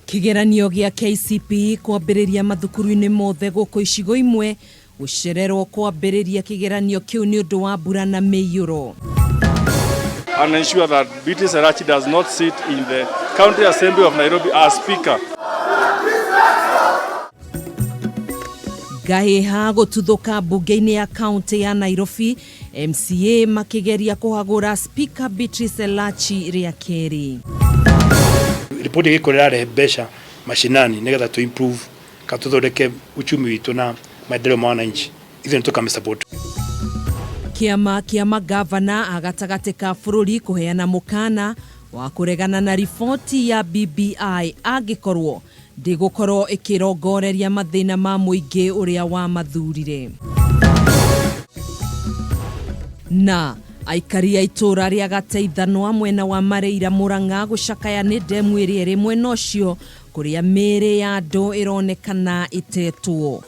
Kĩgeranio gĩa KCPE kwambĩrĩria mathukuru-inĩ mothe gũkũ icigo imwe gũcererwo kwambĩrĩria kĩgeranio kĩu nĩ ũndũ wa mbura na mĩiyũro. And ensure that Beatrice Elachi does not sit in the County Assembly of Nairobi as Speaker. Ngahĩha gũtuthũka mbunge-inĩ ya kaunti ya Nairobi, MCA makĩgeria kũhagũra Speaker Beatrice Elachi rĩa kerĩ. Riboti ĩgĩkorwo ĩrarehe mbeca mashinani nĩgetha tũ improve kana tũthondeke uchumi witũ na maendeleo ma wananchi ithuĩ nĩ tũkamĩ support. Kĩama kĩa magavana a gatagatĩ ka bũrũri kũheana mũkana wa kũregana na riboti ya BBI angĩkorwo ndĩgũkorwo ĩkĩrongoreria mathĩna ma mũingĩ ũrĩa wamathurire. Na aikari a itũũra rĩa Gateithanwa mwena wa Mareira Murang'a gũcakaya nĩ ndemu ĩrĩa ĩrĩ mwena ũcio kũrĩa mĩĩrĩ ya andũ ĩronekana ĩtetwo.